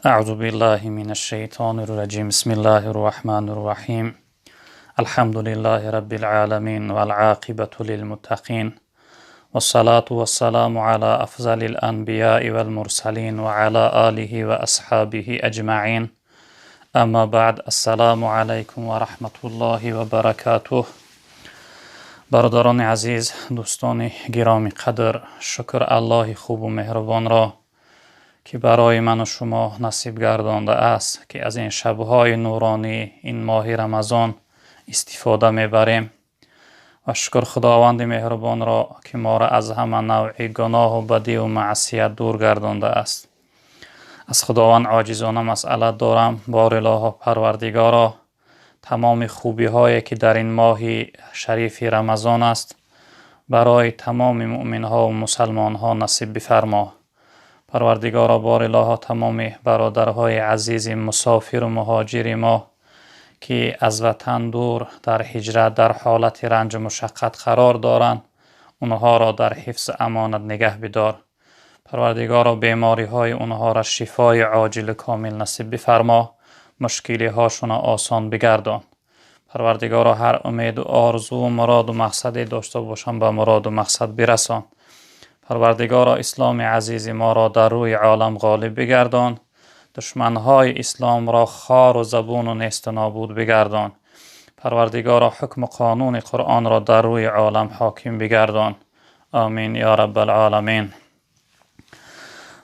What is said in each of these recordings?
Аъузу биллаҳи минаш шайтонир раҷим. Бисмиллаҳир роҳманир роҳим. Алҳамду лиллаҳи роббил оламин вал оқибату лил муттақин. Вассалату вассаламу ала афзалил анбияи вал мурсалин ва ала олиҳи ва асҳобиҳи аҷмаин. Аммо баъд, ассалому алайкум ва раҳматуллоҳи ва баракатуҳ. Бародарони азиз, дӯстони гиромӣ қадр, шукр Аллоҳи хубу меҳрубонро, ки барои ману шумо насиб гардондааст, ки аз ин шабҳои нуронӣ, ин моҳи Рамазон истифода мебарем, ва шукр Худованди меҳрубонро, ки моро аз ҳама навъи гуноҳу бадиву маъсият дур гардондааст. Аз Худованд оҷизона масъалат дорам: бор илоҳо, Парвардигоро, тамоми хубиҳое, ки дар ин моҳи шарифи Рамазон аст, барои тамоми муъминҳо ва мусалмонҳо насиб бифармо. Парвардигоро, бор илоҳо, тамоми бародарҳои азизи мусофиру муҳоҷири мо, ки аз ватан дур, дар ҳиҷрат, дар ҳолати ранҷу мушаққат қарор доранд, онҳоро дар ҳифзу амонат нигаҳ бидор. Парвардигоро, бемориҳои онҳоро шифои оҷилу комил насиб бифармо, мушкилиҳошонро осон бигардон. Парвардигоро, ҳар умеду орзуву муроду мақсаде дошта бошанд, ба муроду мақсад бирасон. Парвардигоро, исломи азизи моро дар рӯи олам ғолиб бигардон, душманҳои исломро хору забуну несту нобуд бигардон. Парвардигоро, ҳукму қонуни Қуръонро дар рӯи олам ҳоким бигардон. Омин ё раббал оламин.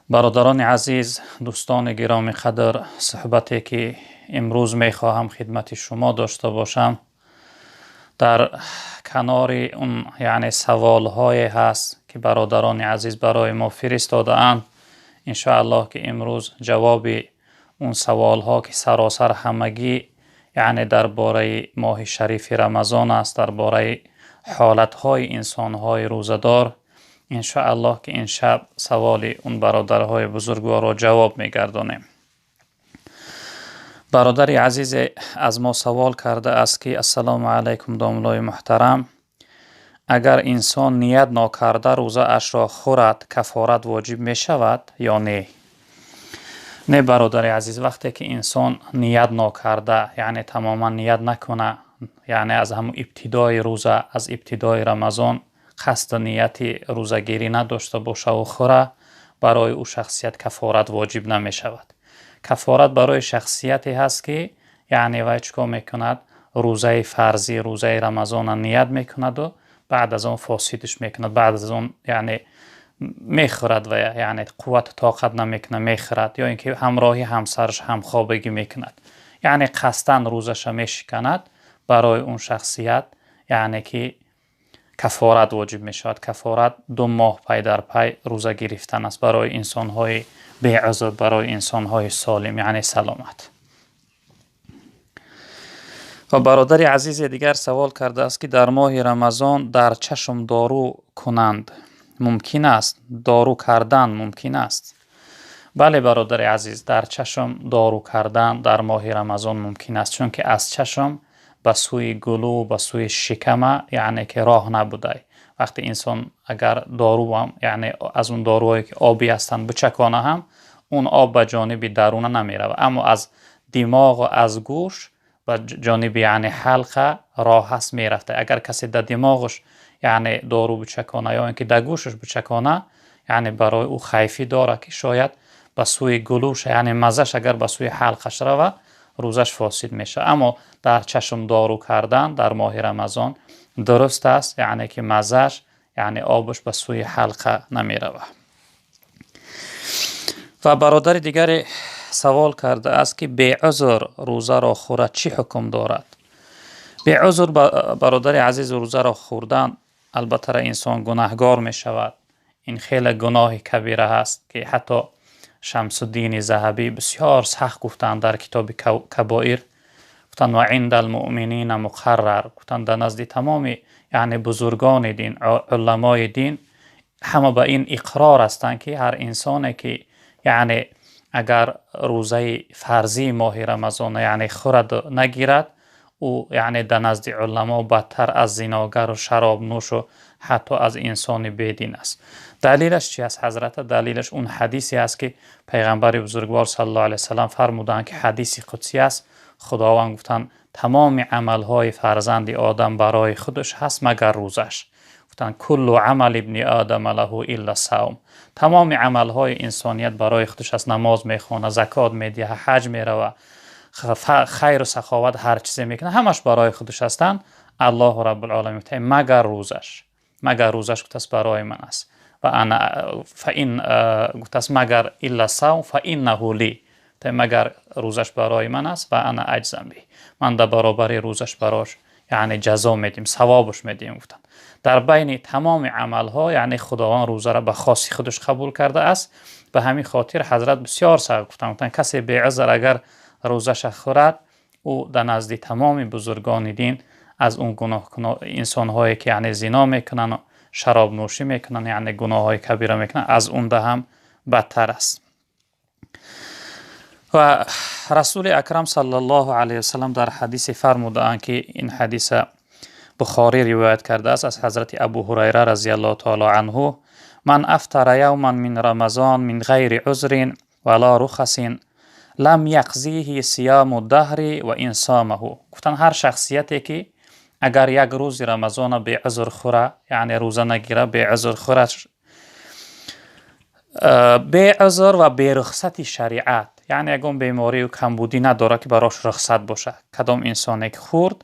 Бародарони азиз, дӯстони гиромӣ қадр, суҳбате, ки имрӯз мехоҳам хидмати шумо дошта бошам, дар канори он, яъне саволҳое ҳаст, ки бародарони азиз барои мо фиристодаанд. Иншоаллоҳ, ки имрӯз ҷавоби он саволҳо, ки саросар ҳамагӣ, яъне дар бораи моҳи шарифи Рамазон аст, дар бораи ҳолатҳои инсонҳои рӯзадор, иншоаллоҳ, ки ин шаб саволи он бародарҳои бузургворро ҷавоб мегардонем. Бародари азизе аз мо савол кардааст, ки: «Ассалому алайкум, домлои муҳтарам, агар инсон ният нокарда рӯзаашро хӯрад, кафорат воҷиб мешавад ё не?» Не, бародари азиз, вақте ки инсон ният нокарда, яъне тамоман ният накуна, яъне аз ҳамун ибтидои рӯза, аз ибтидои Рамазон қасду нияти рӯзагирӣ надошта бошаву хӯра, барои ӯ шахсият кафорат воҷиб намешавад. Кафорат барои шахсияте ҳаст, ки яъне вай чӣ кор мекунад? Рӯзаи фарзӣ, рӯзаи Рамазона ният мекунаду баъд аз он фосидш мекунад, баъд аз он яъне мехӯрад ва яъне қуввату тоқат намекунад, мехӯрад, ё ин ки ҳамроҳи ҳамсараш ҳамхобагӣ мекунад, яъне қасдан рӯзаша мешиканад, барои он шахсият яъне ки кафорат воҷиб мешавад. Кафорат 2 моҳ пай дар пай рӯза гирифтан аст барои инсонҳои беузр, барои инсонҳои солим, яъне саломат. Ва бародари азизе дигар савол кардааст, ки дар моҳи Рамазон дар чашм дору кунанд мумкин аст, дору кардан мумкин аст? Бале, бародари азиз, дар чашм дору кардан дар моҳи Рамазон мумкин аст, чунки аз чашм ба сӯи гулӯ, ба сӯи шикама яъне ки роҳ набудай. Вақте инсон агар доруам, яъне аз он доруҳое, ки обӣ ҳастанд, бичакона ҳам, он об ба ҷониби даруна намеравад, аммо аз димоғу аз гӯш ба ҷониби, яъне ҳалқа роҳ ҳаст, мерафта. Агар касе дар димоғаш, яъне дору бичакона ё ин ки дар гӯшаш бичакона, яъне барои ӯ хайфӣ дорад, ки шояд ба сӯи гулӯш, яъне маззаш агар ба сӯи ҳалқаш равад, рӯзаш фосид мешавад. Аммо дар чашм дору кардан дар моҳи Рамазон дуруст аст, яъне ки маззаш, яъне обаш ба сӯи ҳалқа намеравад. Ва бародари дигаре савол кардааст, ки беузр рӯзаро хӯрад, чӣ ҳукм дорад? Беузр, бародари азиз, рӯзаро хӯрдан, албатта, инсон гунаҳгор мешавад. Ин хеле гуноҳи кабира ҳаст, ки ҳатто Шамсуддини Заҳабӣ бисёр сахт гуфтанд дар китоби Кабоир. Гуфтанд: «Ва инда алмуъминина муқаррар», гуфтанд, дар назди тамоми, яъне бузургони дин, уламои дин ҳама ба ин иқрор ҳастанд, ки ҳар инсоне, ки яъне агар рӯзаи фарзии моҳи Рамазона яъне хӯраду нагирад, ӯ яъне дар назди уламо бадтар аз зиногару шаробнӯшу ҳатто аз инсони бедин аст. Далилаш чи аст, ҳазрата? Далилаш он ҳадисе аст, ки пайғамбари бузургвор саллаллоҳу алайҳи васаллам фармуданд, ки ҳадиси қудсӣ аст. Худованд гуфтанд: тамоми амалҳои фарзанди одам барои худаш ҳаст, магар рӯзаш. Гуфтанд: куллу амали ибни одама лаҳу илла савм. Тамоми амалҳои инсоният барои худаш аст. Намоз мехонад, закот медиҳад, ҳаҷ меравад, хайру саховат ҳар чизе мекунад, ҳамаш барои худаш ҳастанд. Аллоҳу раббул оламин гуфта: магар рӯзаш, магар рӯзаш, гуфтааст, барои ман аст. Ва ана фаин, гуфтааст, магар илла савм фаиннаҳу ли, магар рӯзаш барои ман аст, ва ана аҷзам би, ман дар баробари рӯзаш барош, яъне, ҷазо медиҳем, савобаш медиҳем, гуфтанд. Дар байни тамоми амалҳо, яъне, Худованд рӯзаро ба хоси худаш қабул кардааст. Ба ҳамин хотир ҳазрат бисёр сахт гуфтанд: касе беузр агар рӯзаша хӯрад, ӯ дар назди тамоми бузургони дин аз он гуноҳ инсонҳое ки, яъне, зино мекунанд, шаробнӯшӣ мекунанд, яъне гуноҳҳои кабира мекунанд, аз он да ҳам бадтар аст. Ва Расули Акрам саллаллоҳу алайҳи васаллам дар ҳадисе фармудаанд, ки ин ҳадиса Бухорӣ ривоят кардааст аз ҳазрати Абу Ҳурайра разияллоҳу таоло анҳу: ман афтара явман мин рамазон мин ғайри узрин вала рухасин лам яқзиҳи сияму даҳри ва ин сомаҳу. Гуфтанд, ҳар шахсияте ки агар як рӯзи Рамазона беузр хӯра, яъне рӯза нагира, беузр хӯра, беузр ва берухсати шариат, яъне ягон беморию камбудӣ надорад, ки барош рухсат бошад, кадом инсоне ки хӯрд,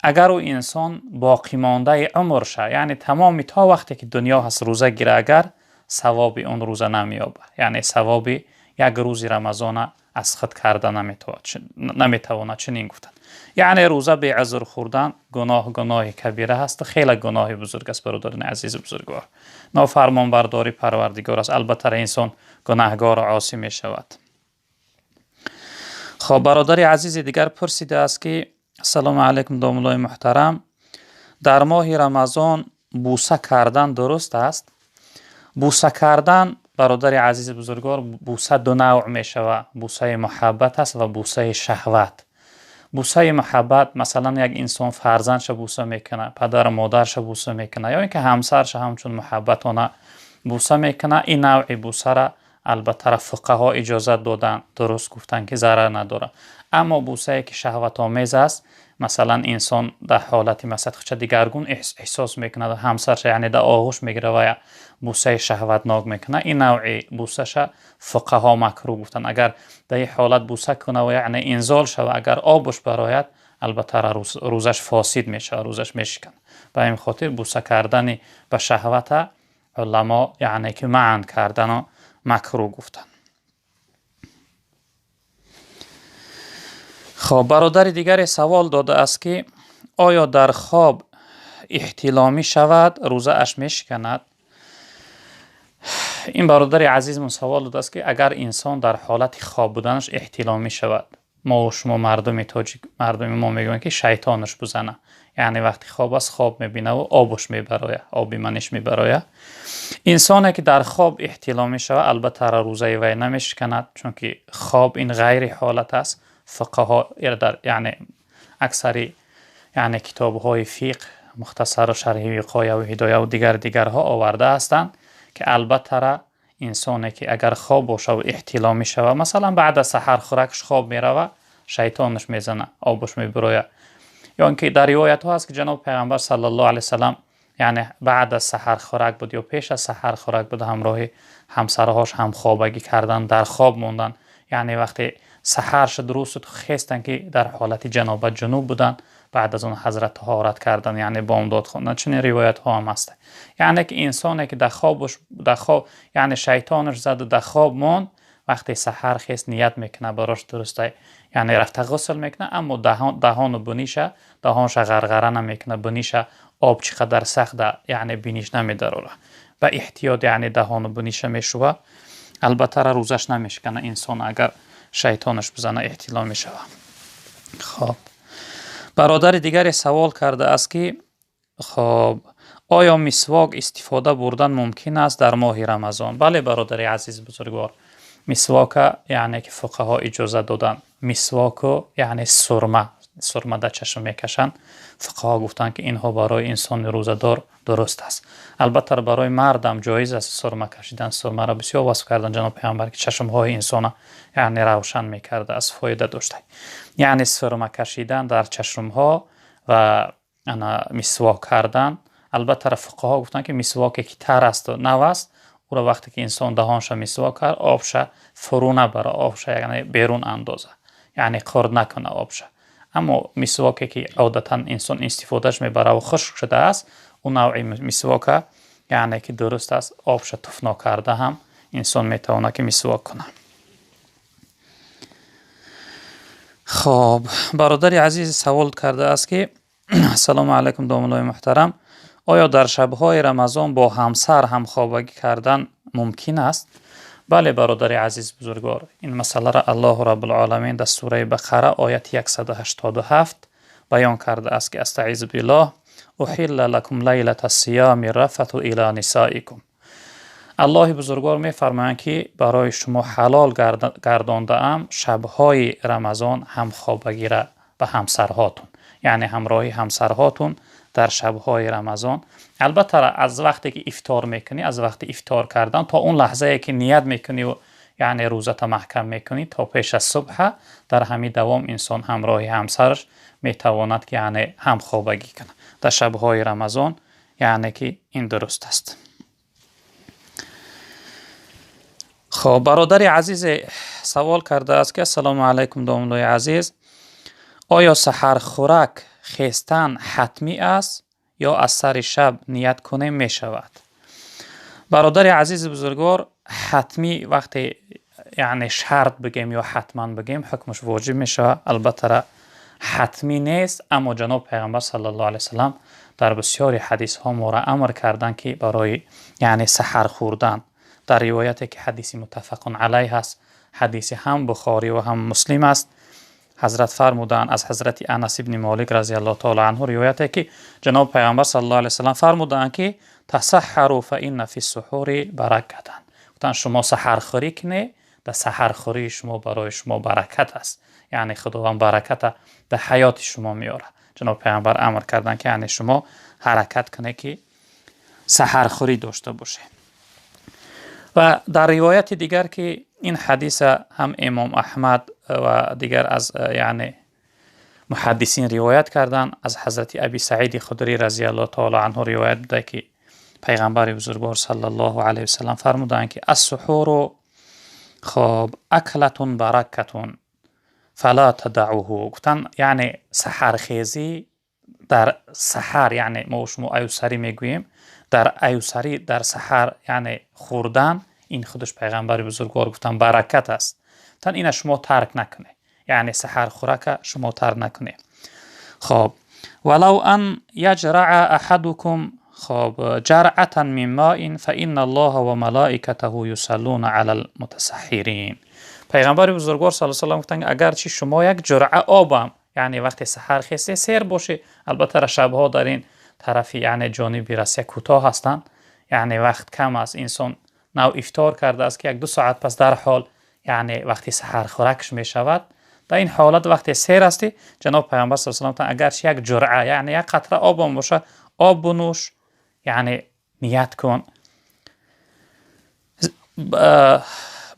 агар ӯ инсон боқимондаи умрша, яъне тамоми то вақте ки дунё ҳаст, рӯза гира, агар савоби он рӯза намеёбад, яъне савоби як рӯзи Рамазона аз худ карда наметавонад. Чунин гуфтанд. Яъне рӯза беузр хӯрдан гуноҳ, гуноҳи кабира ҳаст, хеле гуноҳи бузург аст, бародарони азизу бузургвор, нофармонбардори Парвардигор аст. Албатта, инсон гунаҳгору осӣ мешавад. Хоб, бародари азизи дигар пурсидааст, ки: ассалому алайкум, домуллои муҳтарам, дар моҳи Рамазон бӯса кардан дуруст аст? Бӯса кардан, бародари азизи бузургвор, бӯса ду навъ мешавад: бӯсаи муҳаббат аст ва бӯсаи шаҳват. Бӯсаи муҳаббат, масалан, як инсон фарзандша бӯса мекунад, падару модарша бӯса мекунад ё ин ки ҳамсарша ҳамчун муҳаббатона бӯса мекунад. Ин навъи бӯсара албатта фуқаҳо иҷозат доданд, дуруст гуфтанд, ки зарар надорад. Аммо бӯсае ки шаҳватомез аст, масалан, инсон дар ҳолати масалан худша дигаргун эҳсос мекунад, ҳамсарша, яъне, дар оғӯш мегирад ва бӯсаи шаҳватнок мекунад, ин навъи бӯсаша фуқаҳо макрӯҳ гуфтанд. Агар дар ин ҳолат бӯса кунад ва, яъне, инзол шава, агар обуш барояд, албатта рӯзаш фосид мешавад, рӯзаш мешиканад. Ба ҳамин хотир бӯса кардани ба шаҳвата уламо, яъне, ки манъ кардану макрӯҳ гуфтанд. Хоб, бародари дигаре савол додааст, ки оё дар хоб эҳтиломӣ шавад, рӯзааш мешиканад? Ин бародари азизмон савол додааст, ки агар инсон дар ҳолати хоб буданаш эҳтиломӣ шавад, мо шумо мардуми тоҷик, мардуми мо мегӯянд, ки шайтонаш бузана, яъне вақти хоб аст, хоб мебинаву обуш мебарояд, оби маниш мебарояд. Инсоне ки дар хоб эҳтилом мешавад, албатта рӯзаи вай намешиканад, чунки хоб ин ғайри ҳолат аст. Фуқаҳо дар, яъне, аксари, яъне, китобҳои фиқҳ, Мухтасару Шарҳи Виқояву Ҳидояву дигар дигарҳо оварда ҳастанд, ки албаттара инсоне ки агар хоб бошаву эҳтилом мешавад, масалан, баъд аз саҳархӯракш хоб меравад, шайтонаш мезана, обуш мебирояд, ё ин ки дар ривоятҳо ҳаст, ки ҷаноби пайғамбар саллаллоҳу алайҳи васаллам, яъне, баъд аз саҳархӯрак буд ё пеш аз саҳархӯрак буд, ҳамроҳи ҳамсарҳош ҳамхобагӣ кардан, дар хоб мондан, яъне вақте саҳар шуд, рӯз шуд, хестанд, ки дар ҳолати ҷанобат, ҷунуб буданд. Баъд аз он ҳазрат таҳорат кардан, яъне бомдод хондан. Чунин ривоятҳо ҳам ҳаст. Яъне ки инсоне ки дар хобуш, дар хоб, яъне, шайтонаш заду дар хоб монд, вақте саҳар хест, ният мекунад, барош дуруста, яъне рафта ғусл мекунад, аммо даҳону буниша, даҳонша ғарғара намекунад, буниша об чӣ қадар сахт, яъне биниш намедарорад, ба эҳтиёт, яъне, даҳону буниша мешува. Албатта рӯзаш намешикана, инсон агар шайтонаш бизана, эҳтилом мешавад. Хоб, бародари дигаре савол кардааст, ки хоб, оё мисвок истифода бурдан мумкин аст дар моҳи Рамазон? Бале, бародари азиз бузургвор, мисвока, яъне ки фуқаҳо иҷозат доданд, мисвоку, яъне сурма. сурма дар чашм мекашанд, фуқаҳо гуфтанд, ки инҳо барои инсони рӯзадор дуруст аст. Албатта, барои мардам ҷоиз аст сурма кашидан. Сурмаро бисёр васф кардан ҷаноб паёмбар, ки чашмҳои инсона яъне равшан мекарда, аз фоида дошта. Яъне сурма кашидан дар чашмҳо ва ана мисвок кардан. Албатта, фуқаҳо гуфтанд, ки мисвоке ки тар аст, нав аст, ӯро вақте ки инсон даҳонша мисвок кард, обша фурӯ набара, обша яъне берун андоза, яъне қурд накуна обша. Аммо мисвоке ки одатан инсон истифодаш мебара ва хушк шудааст, ӯ навъи мисвока яъне ки дуруст аст, обша туф нокарда ҳам инсон метавонад ки мисвок кунад. Хоб, бародари азиз савол кардааст, ки ассалому алайкум, домуллои муҳтарам, оё дар шабҳои Рамазон бо ҳамсар ҳамхобагӣ кардан мумкин аст? Бале, бародари азиз бузургвор, ин масъаларо Аллоҳу Раббулоламин дар сураи Бақара, ояти 187 баён кардааст, ки астаизу биллоҳ: уҳилла лакум лайлата сиями рафату ила нисоикум. Аллоҳи бузургвор мефармоянд, ки барои шумо ҳалол гардондаам шабҳои Рамазон ҳамхобагира ба ҳамсарҳотун, яъне ҳамроҳи ҳамсарҳотун дар шабҳои Рамазон. Албатта, аз вақте ки ифтор мекунӣ, аз вақти ифтор кардан то он лаҳзае ки ният мекунӣ, яъне рӯзата маҳкам мекунӣ, то пеш аз субҳа, дар ҳамин давом инсон ҳамроҳи ҳамсараш метавонад ки яъне ҳамхобагӣ кунад дар шабҳои Рамазон, яъне ки ин дуруст аст. Хоб, бародари азизе савол кардааст, ки ассалому алайкум, домуллои азиз, оё саҳархӯрак хестан ҳатмӣ аст ё аз сари шаб ният кунем мешавад? Бародари азизи бузургвор, ҳатмӣ вақте яъне шарт бигем ё ҳатман бигем, ҳукмаш воҷиб мешавад. Албатта, ҳатмӣ нест, аммо ҷаноб пайғамбар саллаллоҳу алайҳи васаллам дар бисёри ҳадисҳо моро амр карданд, ки барои яъне саҳар хӯрдан. Дар ривояте ки ҳадиси муттафақун алайҳ аст, ҳадиси ҳам Бухорӣ ва ҳам Муслим аст, ҳазрат фармуданд, аз ҳазрати Анас ибни Молик разияллоҳу таоло анҳу ривояте, ки ҷаноб пайғамбар саллаллоҳу алайҳи васаллам фармуданд, ки тасаҳҳару фа инна фи суҳури баракатан. Гуфтанд, шумо саҳархӯрӣ кунед, дар саҳархӯрии шумо барои шумо баракат аст, яъне Худованд бараката дар ҳаёти шумо меорад. Ҷаноб пайғамбар амр карданд, ки яъне шумо ҳаракат кунед, ки саҳархӯрӣ дошта бошед. Ва дар ривояти дигар, ки ин ҳадиса ҳам имом Аҳмад ва дигар аз яъне муҳаддисин ривоят карданд, аз ҳазрати Аби Саиди Худрӣ разияллоҳу таоло анҳу ривоят буда, ки пайғамбари бузургвор саллаллоҳу алайҳи васаллам фармуданд, ки ассуҳуру хоб аклатун баракатун фала тадаъуҳу. Гуфтанд, яъне саҳархезӣ дар саҳар, яъне мо шумо аюсарӣ мегӯем, дар аюсарӣ, дар саҳар яъне хӯрдан, ин худаш пайғамбари бузургвор гуфтанд, баракат аст. Гуфтанд, ина шумо тарк накунед, яъне саҳархӯрака шумо тарк накунед. Хоб, валав ан яҷраа аҳадукум хоб ҷаръатан мин моин фа инна аллоҳа ва малоикатаҳу юсаллуна алал мутасаҳҳирин. Пайғамбари бузургвор саллаллоҳу алайҳи васаллам гуфтанд, агарчи шумо як ҷуръа обам, яъне вақте саҳар хесте сер бошед, албатта, шабҳо дар ин тарафи яъне ҷониби Россия кӯтоҳ ҳастанд, яъне вақт кам аст, инсон нав ифтор кардааст, ки 1-ду соат пас дар ҳол яъне вақти саҳархӯракш мешавад. Дар ин ҳолат вақте сер ҳастӣ, ҷаноб пайғамбар саллаллоҳу алайҳи васаллам гуфтанд, агарчи як ҷуръа, яъне як қатра обам бошад, об бинӯш, яъне ният кун.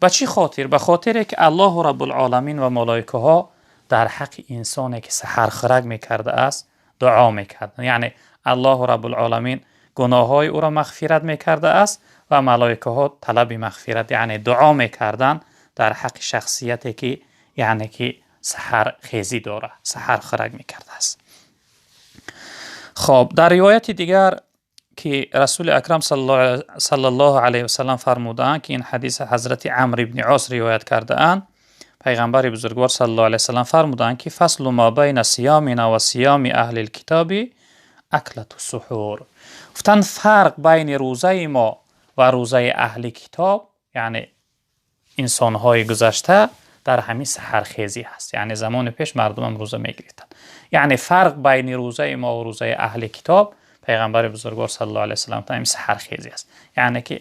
Ба чӣ хотир? Ба хотире ки Аллоҳу Раббулоламин ва малоикаҳо дар ҳаққи инсоне ки саҳархӯрак мекардааст дуо мекарданд. Яъне Аллоҳу Раббулоламин гуноҳҳои ӯро мағфират мекардааст ва малоикаҳо талаби мағфират, яъне дуо мекарданд дар ҳаққи шахсияте ки яъне ки саҳархезӣ дорад, саҳархӯрак мекардааст. Хоб, дар ривояти дигар ки Расули Акрам саллаллоҳу алайҳи васаллам фармудаанд, ки ин ҳадис ҳазрати Амр ибни Ос ривоят кардаанд, пайғамбари бузургвор саллаллоҳу алайҳи васаллам фармудаанд, ки фаслу ма байна сиёмина ва сиёми аҳли лкитоби аклату суҳур. Гуфтанд, фарқ байни рӯзаи мо ва рӯзаи аҳли китоб, яъне инсонҳои гузашта, дар ҳамин саҳархезӣ ҳаст. Яъне замони пеш мардумам рӯза мегирифтанд. Яъне фарқ байни рӯзаи мо ва рӯзаи аҳли китоб, пайғамбари бузургвор саллаллоҳу алайҳи васаллам ҳамин саҳархезӣ аст. Яъне ки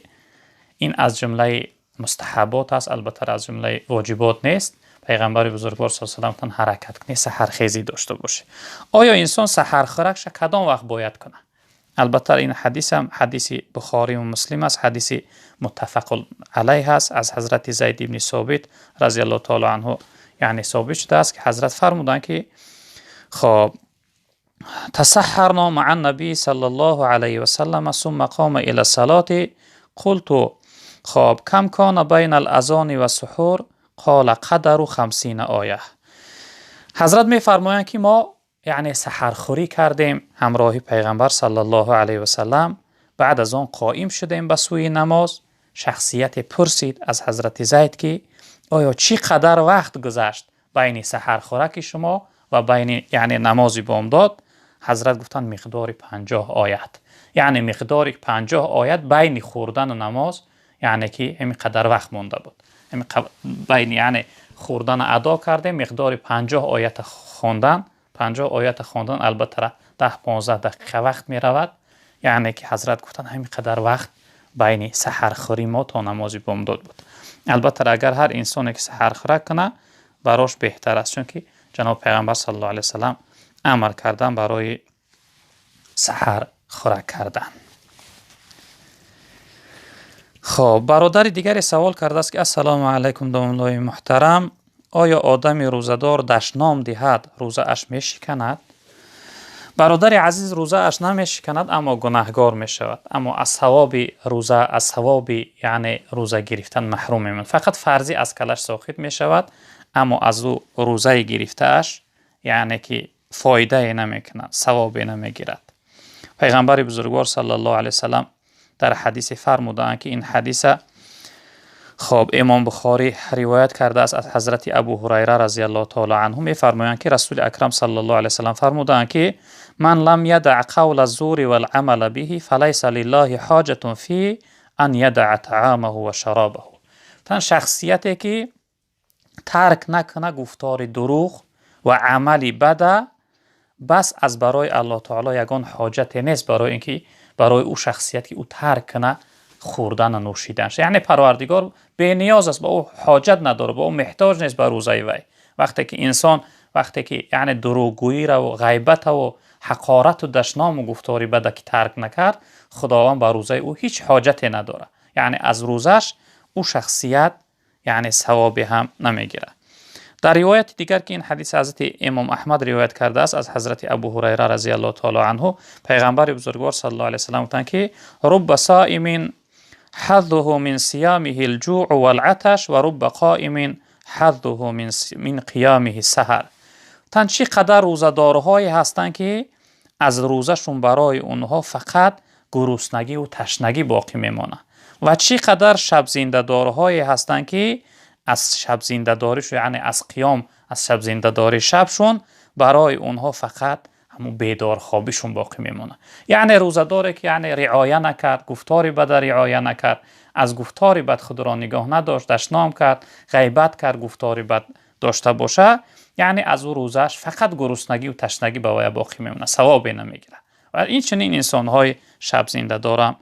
ин аз ҷумлаи мустаҳаббот аст, албатта, аз ҷумлаи воҷибот нест. Пайғамбари бузургвор саллаллоҳу алайҳи васаллам ҳаракат кунӣ, саҳархезӣ дошта бошӣ. Оё инсон саҳархӯракша кадом вақт бояд кунад? Албатта, ин ҳадис ҳам ҳадиси Бухорию Муслим аст, ҳадиси муттафақун алайҳ аст. Аз ҳазрати Зайд ибни Собит разияллоҳу таоло анҳу, яъне собит шудааст, ки ҳазрат фармуданд, ки хоб تسحرنا مع النبي صلى الله عليه وسلم ثم قام إلى الصلاة قلت خب كم كان بين الأذان والسحور قال قدر 50 آية. ҳазрат мефармоянд, ки мо яъне саҳархӯрӣ кардем ҳамроҳи пайғамбар саллаллоҳу алайҳи васаллам, баъд аз он қоим шудем ба сӯи намоз. Шахсияте пурсид аз ҳазрати Зайд, ки оё чӣ қадар вақт гузашт байни саҳархӯраки шумо ва байни яъне намози бомдод? Ҳазрат гуфтанд: миқдори 50 оят, яъне миқдори 50 оят байни хӯрдану намоз, яъне ки ҳамин қадар вақт монда буд. Байни яъне хӯрдана адо кардем, миқдори 50 оята хондан, 50 оята хондан албатта 10-15 дақиқа вақт меравад. Яъне ки ҳазрат гуфтанд, ҳамин қадар вақт байни саҳархӯрӣ мо то намози бомдод буд. Албатта, агар ҳар инсоне ки саҳархӯрак кунад, барош беҳтар аст, чунки ҷаноби пайғамбар саллаллоҳу алайҳи васаллам амр кардан барои саҳар хӯрак кардан. Хоб, бародари дигаре савол кардааст, ки ассалому алайкум, домуллои муҳтарам, оё одами рӯзадор дашном диҳад, рӯзааш мешиканад? Бародари азиз, рӯзааш намешиканад, аммо гунаҳгор мешавад, аммо аз савоби рӯза, аз савоби яъне рӯза гирифтан маҳрум мемонад. Фақат фарзӣ аз калаш соқит мешавад, аммо аз ӯ рӯзаи гирифтааш яъне ки фоидае намекунад, савобе намегирад. Пайғамбари бузургвор саллаллоҳу алайҳи васаллам дар ҳадисе фармудаанд, ки ин ҳадиса хоб имом Бухорӣ ривоят кардааст аз ҳазрати Абу Ҳурайра разияллоҳу таоло анҳу, мефармоянд, ки Расули Акрам саллаллоҳу алайҳи васаллам фармудаанд, ки من لم يدع قول الزور والعمل به فليس لله حاجة في أن يدع طعامه وشرابه. Тан шахсияте ки тарк накуна гуфтори дурӯғ ва амали бада, бас аз барои Аллоҳ таоло ягон ҳоҷате нест барои ин ки барои ӯ шахсият ки ӯ тарк куна хӯрдану нӯшиданаш. Яъне Парвардигор бениёз аст, ба ӯ ҳоҷат надорад, ба ӯ меҳтоҷ нест ба рӯзаи вай. Вақте ки инсон, вақте ки яъне дурӯғгӯираву ғайбатаву ҳақорату дашному гуфтори бада ки тарк накард, Худованд ба рӯзаи ӯ ҳеҷ ҳоҷате надорад. Яъне аз рӯзаш ӯ шахсият яъне савобе ҳам намегирад. Дар ривояти дигар, ки ин ҳадис ҳазрати имом Аҳмад ривоят кардааст аз ҳазрати Абу Ҳурайра разияллоҳу таоло анҳу, пайғамбари бузургвор саллаллоҳу алайҳи васаллам гуфтанд, ки رب صائم حظه من صيامه الجوع والعطش ورب قائم حظه من قيامه السهر. Тан чӣ қадар рӯзадорҳое ҳастанд, ки аз рӯзашон барои онҳо фақат гуруснагиву ташнагӣ боқӣ мемонад, ва чӣ қадар шабзиндадорҳое ҳастанд, ки аз шабзиндадоришу, яъне аз қиём, аз шабзиндадори шабшон барои онҳо фақат ҳамун бедорхобишон боқӣ мемонад. Яъне рӯзадоре ки яъне риоя накард, гуфтори бада риоя накард, аз гуфтори бад худро нигоҳ надошт, дашном кард, ғайбат кард, гуфтори бад дошта боша, яъне аз ӯ рӯзааш фақат гуруснагиву ташнагӣ ба вая боқӣ мемонад, савобе намегирад. Ва инчунин инсонҳои шабзиндадорам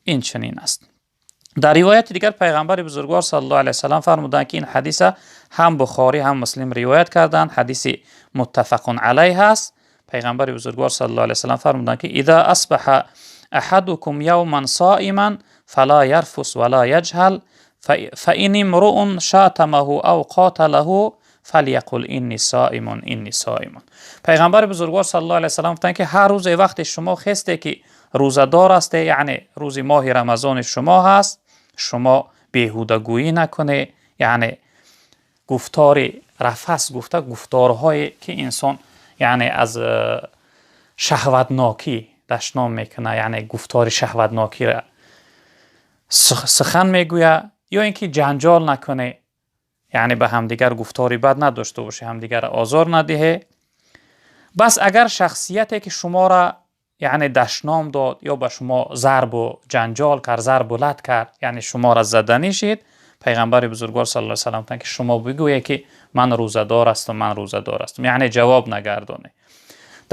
инчунин аст. Дар ривояти дигар пайғамбари бузургвор саллаллоҳу алайҳи васаллам фармуданд, ки ин ҳадиса ҳам Бухорӣ, ҳам Муслим ривоят карданд, ҳадиси муттафақун алайҳ аст. Пайғамбари бузургвор саллаллоҳу алайҳи васаллам фармуданд, ки إذا أصبح أحدكم يوما صائما فلا يرفث ولا يجهل فإن امرؤ شاتمه أو قاتله فليقل إني صائم إني صائم. Пайғамбари бузургвор саллаллоҳу алайҳи васаллам гуфтанд, ки ҳар рӯзе вақте шумо хесте, ки рӯзадор ҳасте, яъне рӯзи моҳи Рамазони шумо ҳаст, шумо беҳудагӯӣ накунед, яъне гуфтори рафас гуфта, гуфторҳое ки инсон яъне аз шаҳватнокӣ дашном мекунад, яъне гуфтори шаҳватнокиро сухан мегӯяд, ё ин ки ҷанҷол накунед, яъне ба ҳамдигар гуфтори бад надошта бошед, ҳамдигарро озор надиҳед. Бас агар шахсияте ки шуморо яъне дашном дод ё ба шумо зарбу ҷанҷол кард, зарбу лат кард, яъне шуморо заданӣ шид, пайғамбари бузургвор саллаллоҳу алайҳи васаллам гуфтанд, ки шумо бигӯед, ки ман рӯзадор ҳастам, ман рӯзадор ҳастам, яъне ҷавоб нагардонед.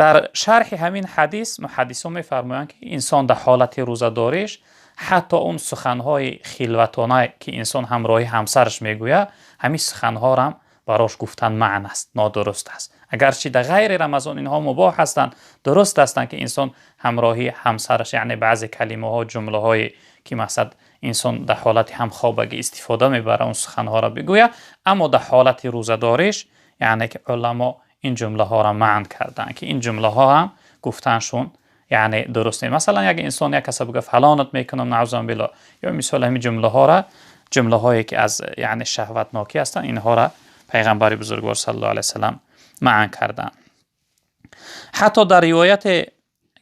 Дар шарҳи ҳамин ҳадис муҳаддисон мефармоянд, ки инсон дар ҳолати рӯзадориш ҳатто он суханҳои хилватона, ки инсон ҳамроҳи ҳамсараш мегӯяд, ҳамин суханҳоро ҳам барош гуфтан маън аст, нодуруст аст. Агарчи дар ғайри Рамазон инҳо мубоҳ ҳастанд, дуруст ҳастанд ки инсон ҳамроҳи ҳамсараш, яъне баъзе калимаҳо, ҷумлаҳое ки мақсад инсон дар ҳолати ҳамхобагӣ истифода мебарад, он суханҳоро бигӯяд, аммо дар ҳолати рӯзадориш, яъне ки уламо ин ҷумлаҳоро маън карданд, ки ин ҷумлаҳо ҳам гуфтаншон яъне дуруст нест. Масалан, як инсон як каса бигӯяд фалонат мекунам, наъузу биллоҳ, ё мисол ҳамин ҷумлаҳоро, ҷумлаҳое ки аз яъне шаҳватнокӣ ҳастанд, инҳоро пайғамбари бузургвор саллаллоҳу алайҳи васаллам маън карданд. Ҳатто дар ривояте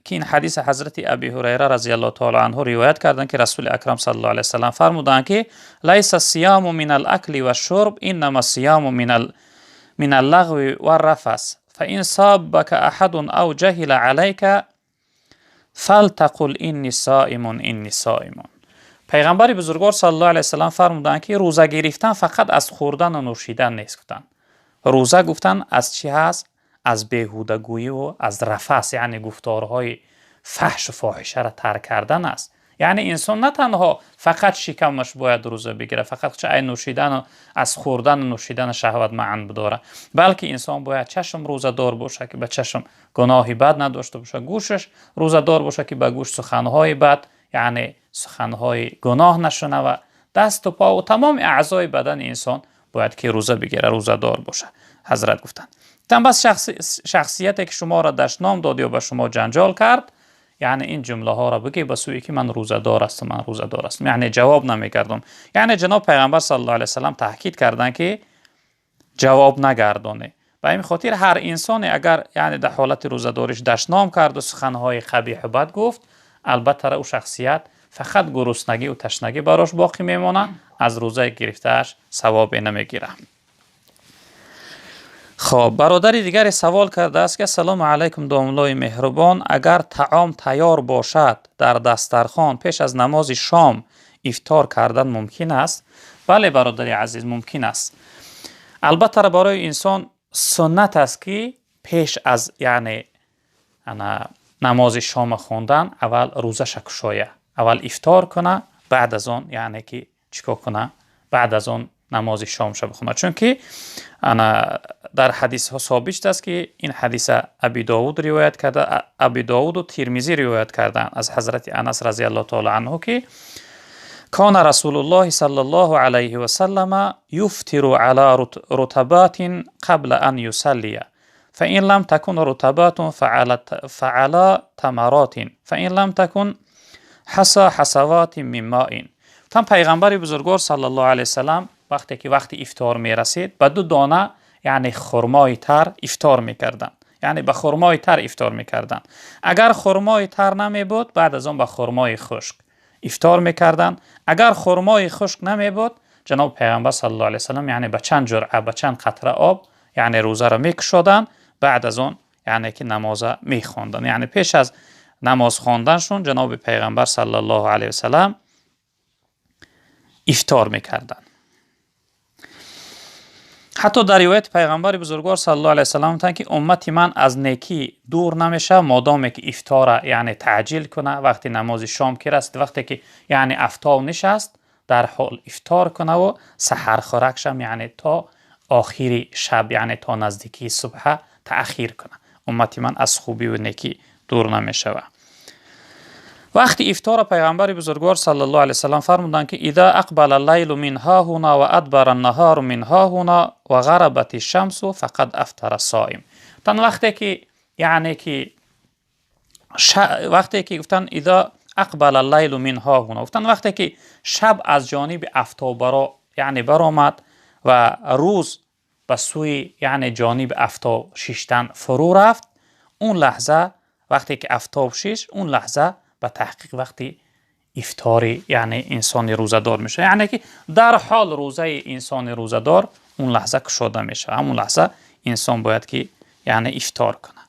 ки ин ҳадиси ҳазрати Аби Ҳурайра разияллоҳу таъала анҳу ривоят карданд, ки Расули Акрам саллаллоҳу алайҳи васаллам фармуданд, ки лайса сияму минал акли вашшурб, иннама сияму минал лағви варрафас, фаин саббака аҳадун ав ҷаҳила алайка фалтақул инни соимун, инни соимун. Пайғамбари бузургвор саллаллоҳу алайҳи васаллам фармуданд, ки рӯза гирифтан фақат аз хӯрдану нӯшидан нест, гуфтанд. Рӯза, гуфтанд, аз чӣ ҳаст? Аз беҳудагӯиву аз рафас, яъне гуфторҳои фаҳшу фоҳишаро тарк кардан аст. Яъне инсон на танҳо фақат шикамаш бояд рӯза бигирад, фақат ай нӯшидану аз хӯрдану нӯшидану шаҳват маън бидорад, балки инсон бояд чашм рӯзадор бошад, ки ба чашм гуноҳи бад надошта бошад, гӯшаш рӯзадор бошад, ки ба гӯш суханҳои бад, яъне суханҳои гуноҳ нашунавад, дасту по ва тамоми аъзои бадани инсон бояд ки рӯза бигирад, рӯзадор бошад. Ҳазрат гуфтанд, бас шахсияте ки шуморо дашном дод ё ба шумо ҷанҷол кард, яъне ин ҷумлаҳоро бигӯй ба сӯе ки ман рӯзадор ҳастам, ман рӯзадор ҳастам, яъне ҷавоб намегардам. Яъне ҷаноб пайғамбар саллаллоҳу алайҳи васаллам таъкид карданд, ки ҷавоб нагардонӣ. Ба ин хотир ҳар инсоне агар яъне дар ҳолати рӯзадориш дашном карду суханҳои қабиҳу бад гуфт, албатта ӯ шахсият фақат гуруснагӣ ва ташнагӣ барош боқӣ мемонад, аз рӯзаи гирифтааш савобе намегирад. Хоб, бародари дигаре савол кардааст, ки ассалому алайкум, домуллои меҳрубон, агар таом тайёр бошад дар дастархон, пеш аз намози шом ифтор кардан мумкин аст? Бале, бародари азиз, мумкин аст. Албатта, барои инсон суннат аст, ки пеш аз яъне намози шома хондан аввал рӯзаша кушоя, аввал ифтор куна, баъд аз он яъне ки чӣ кор куна, баъд аз он намози шомша бихонад. Чунки ана дар ҳадисҳо собит шудааст, ки ин ҳадиса Аби Довуд ривоят карда, Аби Довуду Тирмизӣ ривоят карданд аз ҳазрати Анас разияллоҳу таъала анҳу, ки кана Расулуллоҳи саллаллоҳу алайҳи васаллама юфтиру ала рутабатин қабла ан юсаллия, фаин лам такун рутабатун фаала тамаротин, фаин лам такун ҳаса ҳасаватин мин моин. Там пайғамбари бузургвор саллаллоҳу алайҳи васаллам вақте ки вақти ифтор мерасид, ба ду дона яъне хурмои тар ифтор мекарданд, яъне ба хурмои тар ифтор мекарданд. Агар хурмои тар намебуд, баъд аз он ба хурмои хушк ифтор мекарданд. Агар хурмои хушк намебуд, ҷаноби пайғамбар саллаллоҳу алайҳи васаллам яъне ба чанд ҷуръа, ба чанд қатра об яъне рӯзаро мекушоданд, баъд аз он яъне ки намоза мехонданд. Яъне пеш аз намоз хонданшон ҷаноби пайғамбар саллаллоҳу алайҳи васаллам ифтор мекарданд. Ҳатто дар ривояти пайғамбари бузургвор саллаллоҳу алайҳи васаллам гуфтанд, ки уммати ман аз некӣ дур намешавад, модоме ки ифтора яъне таъҷил куна, вақти намози шом ки расид, вақте ки яъне афтоб нишаст, дар ҳол ифтор кунаву саҳархӯракшам яъне то охири шаб, яъне то наздикии субҳа таъхир куна. Уммати ман аз хубиву некӣ дур намешавад. Вақти ифтора пайғамбари бузургвор саллаллоҳу алайҳи васаллам фармуданд, ки иза ақбала лайлу мин ҳоҳуна ва адбара наҳару мин ҳоҳуна ва ғарабати шамсу фақад афтара соим. Гуфтанд, вақте ки яъне ки вақте ки гуфтанд иза ақбала лайлу мин ҳоҳуна, гуфтанд, вақте ки шаб аз ҷониби афтобаро яъне баромад ва рӯз ба сӯи яъне ҷониби афтоб шиштан фурӯ рафт, он лаҳза вақте ки афтоб шишт, он лаҳза ба таҳқиқ вақти ифтори яъне инсони рӯзадор мешавад. Яъне ки дар ҳол рӯзаи инсони рӯзадор он лаҳза кушода мешавад, ҳамон лаҳза инсон бояд ки яъне ифтор кунад.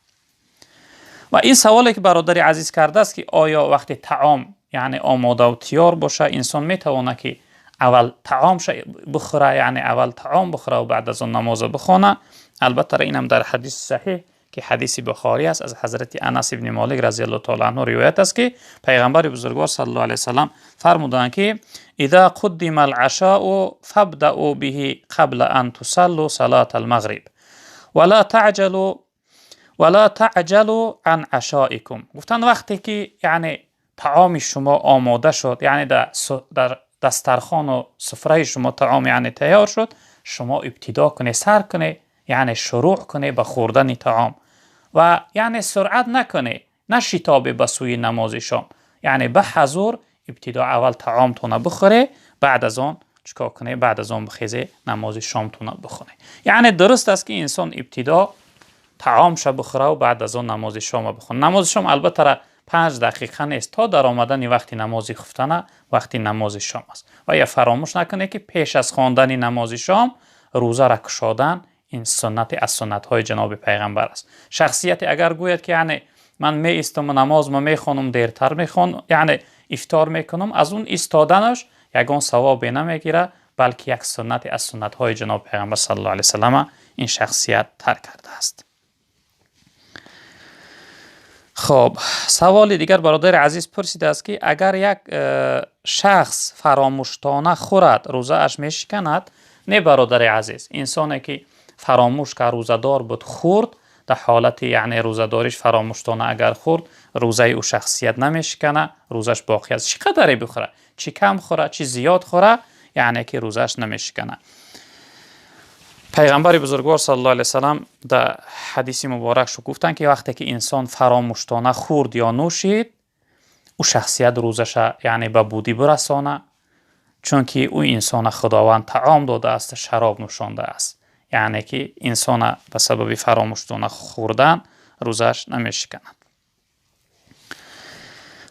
Ва ин саволе ки бародари азиз кардааст, ки оё вақти таом яъне омодаву тиёр боша, инсон метавонад ки аввал таомша бихӯра, яъне аввал таом бихӯра ва баъд аз он намоза бихона? Албатта, инам дар ҳадиси саҳиҳ ки ҳадиси Бухорӣ аст, аз ҳазрати Анас ибни Молик разияллоҳу таъала анҳу ривоят аст, ки пайғамбари бузургвор саллаллоҳу алайҳи васаллам фармуданд, ки إذا قدم العشاء فابدأوا به قبل أن تصلوا صلاة المغرب ولا تعجلوا عن عشائكم. Гуфтанд, вақте ки яъне таоми шумо омода шуд, яъне дар дастархону суфраи шумо таом яъне тайёр шуд, шумо ибтидо кунед, сар кунед, яъне шурӯъ кунед ба хӯрдани таом ва яъне суръат накунед, нашитобед ба сӯи намози шом, яъне ба ҳазур ибтидо аввал таомтона бихӯре, баъд аз он чикор кунед? Баъд аз он бихезе, намози шомтона бихонед. Яъне дуруст аст, ки инсон ибтидо таомша бихӯра ва баъд аз он намози шома бихонад. Намози шом албатта 5 дақиқа нест, то дар омадани вақти намози хуфтана вақти намози шом аст. Ва я фаромӯш накунед, ки пеш аз хондани намози шом рӯзара кушодан ин суннати аз суннатҳои ҷаноби пайғамбар аст. Шахсияте агар гӯяд, ки яъне ман меистам, намоз ма мехонам, дертар мехон, яъне ифтор мекунам, аз он истоданаш ягон савобе намегирад, балки як суннати аз суннатҳои ҷаноби пайғамбар саллаллоҳу алайҳи васаллама ин шахсият тарк кардааст. Хоб, саволи дигар бародари азиз пурсидааст, ки агар як шахс фаромӯштона хӯрад, рӯзааш мешиканад? Не, бародари азиз, инсоне ки фаромӯш кард, рӯзадор буд, хӯрд, дар ҳолати яъне рӯзадориш фаромӯштона агар хӯрд, рӯзаи ӯ шахсият намешикана, рӯзаш боқӣ аст. Чӣ қадаре бихӯра, чӣ кам хӯра, чӣ зиёд хӯра, яъне ки рӯзааш намешикана. Пайғамбари бузургвор саллаллоҳу алайҳи васаллам дар ҳадиси муборакшо гуфтанд, ки вақте ки инсон фаромӯштона хӯрд ё нӯшид, ӯ шахсият рӯзаша яъне ба будӣ бирасона, чунки ӯ инсона Худованд таом додааст, шароб нӯшондааст. Яъне ки инсона ба сабаби фаромӯштона хӯрдан рӯзааш намешиканад.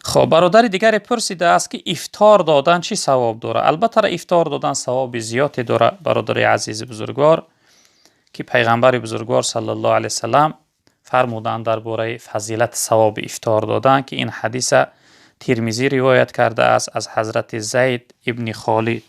Хоб, бародари дигаре пурсидааст, ки ифтор додан чӣ савоб дорад? Албатта, ифтор додан савоби зиёде дорад, бародари азизи бузургвор, ки пайғамбари бузургвор саллаллоҳу алайҳи васаллам фармуданд дар бораи фазилати савоби ифтор додан, ки ин ҳадиса Тирмизӣ ривоят кардааст аз ҳазрати Зайд ибни Холид,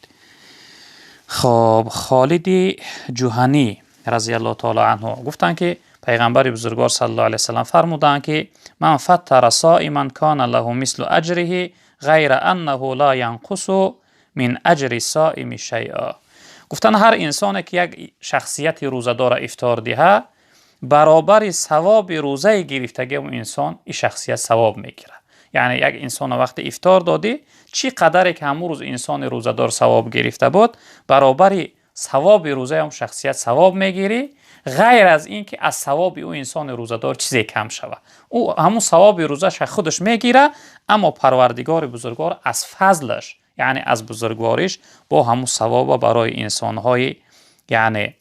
хоб, Холиди Ҷуҳанӣ разияллоҳу таъала анҳу гуфтанд, ки пайғамбари бузургвор саллаллоҳу алайҳи васаллам фармуданд, ки من فطر صائما كان له مثل أجره غير أنه لا ينقص من أجر الصائم شيئا. Гуфтанд, ҳар инсоне ки як шахсияти рӯзадора ифтор диҳад, баробари савоби рӯзаи гирифтагии он инсон ин шахсият савоб мегирад. Яъне як инсона вақте ифтор додӣ, чӣ қадаре ки ҳамун рӯз инсони рӯзадор савоб гирифта буд, баробари савоби рӯзаи он шахсият савоб мегирӣ, ғайр аз ин ки аз савоби ӯ инсони рӯзадор чизе кам шавад. Ӯ ҳамун савоби рӯзаша худаш мегирад, аммо Парвардигори бузургвор аз фазлаш, яъне аз бузургвориш, бо ҳамун савоба барои инсонҳои яъне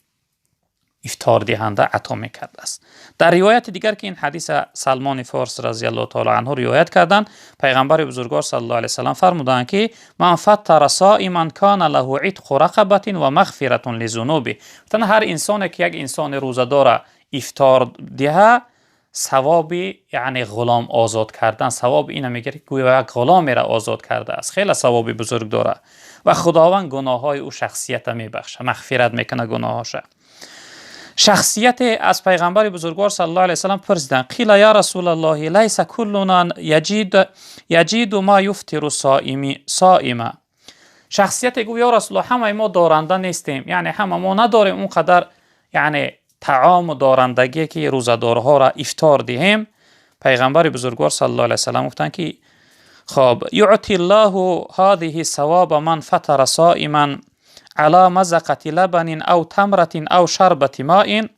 ифтордиҳанда ато мекардааст. Дар ривояти дигар, ки ин ҳадиса Салмони Форс разияллоҳу таъала анҳу ривоят карданд, пайғамбари бузургвор саллаллоҳу алайҳи васаллам фармуданд, ки من فطر صائما كان له عتق رقبة ومغفرة لذنوبه. Гуфтанд, ҳар инсоне ки як инсони рӯзадора ифтор диҳа, савоби яъне ғулом озод кардан, савоби ина мегирад, ки гӯё як ғуломеро озод кардааст. Хеле савоби бузург дорад ва Худованд гуноҳҳои ӯ шахсията мебахшад, мағфират мекунад гуноҳоша. Шахсияте аз пайғамбари бузургвор саллаллоҳу алайҳи васаллам пурсиданд: قيل يا رسول الله ليس كلنا يجد ما يفطر صائما. Шахсияте гуфт: ё Расулаллоҳ, ҳамаи мо доранда нестем, яъне ҳама мо надорем он қадар яъне таому дорандагие, ки рӯзадорҳоро ифтор диҳем. Пайғамбари бузургвор саллаллоҳу алайҳи васаллам гуфтанд, ки хоб, يعطي الله هذه الثواب من فطر صائما على مذقة لبن أو تمرة أو شربة ماء.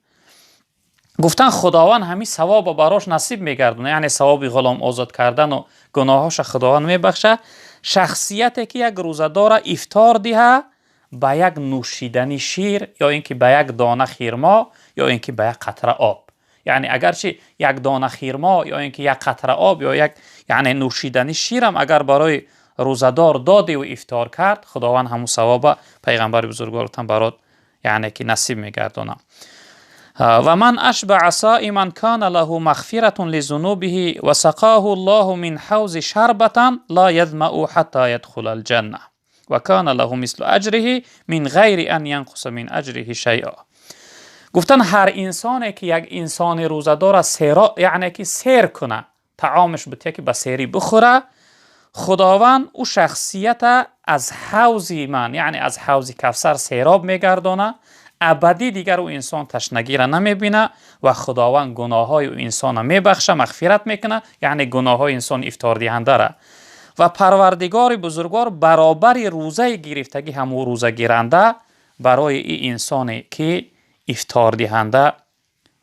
Гуфтан, Худованд ҳамин савобо барош насиб мегардонад, яъне савоби ғулом озод кардану гуноҳоша Худованд мебахшад, шахсияте ки як рӯзадора ифтор диҳа ба як нӯшидани шир ё ин ки ба як дона хирмо ё ин ки ба як қатра об. Яъне агарчи як дона хирмо ё ин ки як қатра об ё як яъне нӯшидани ширам агар барои рӯзадор додиву ифтор кард, Худованд ҳамун савоба, пайғамбари бузургвор гуфтан, барот яъне ки насиб мегардонад. ومن أشبع صائما كان له مغفرة لذنوبه وسقاه الله من حوضه شربة لا يظمأ حتى يدخل الجنة وكان له مثل أجره من غير أن ينقص من أجره شيئا. Гуфтан, ҳар инсоне ки як инсони рӯзадора серо, яъне ки сер куна, таомаш бутия, ки ба серӣ бихӯра, Худованд ӯ шахсията аз ҳавзи ман, яъне аз ҳавзи Кавсар сероб мегардона. Абадӣ дигар ӯ инсон ташнагира намебина ва Худованд гуноҳҳои ӯ инсона мебахша, мағфират мекуна, яъне гуноҳҳои инсони ифтордиҳандара. Ва Парвардигори бузургвор баробари рӯзаи гирифтагӣ ҳамун рӯзагиранда барои ин инсоне ки ифтордиҳанда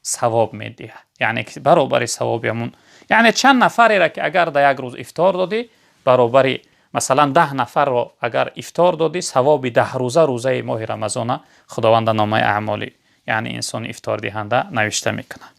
савоб медиҳад, яъне баробари савоби ҳамун, яъне чанд нафареро ки агар дар як рӯз ифтор додӣ, баробари масалан 10 нафарро агар ифтор додӣ, савоби 10 рӯза рӯзаи моҳи Рамазона Худованд дар номаи аъмоли, яъне инсони ифтордиҳанда, навишта мекунад.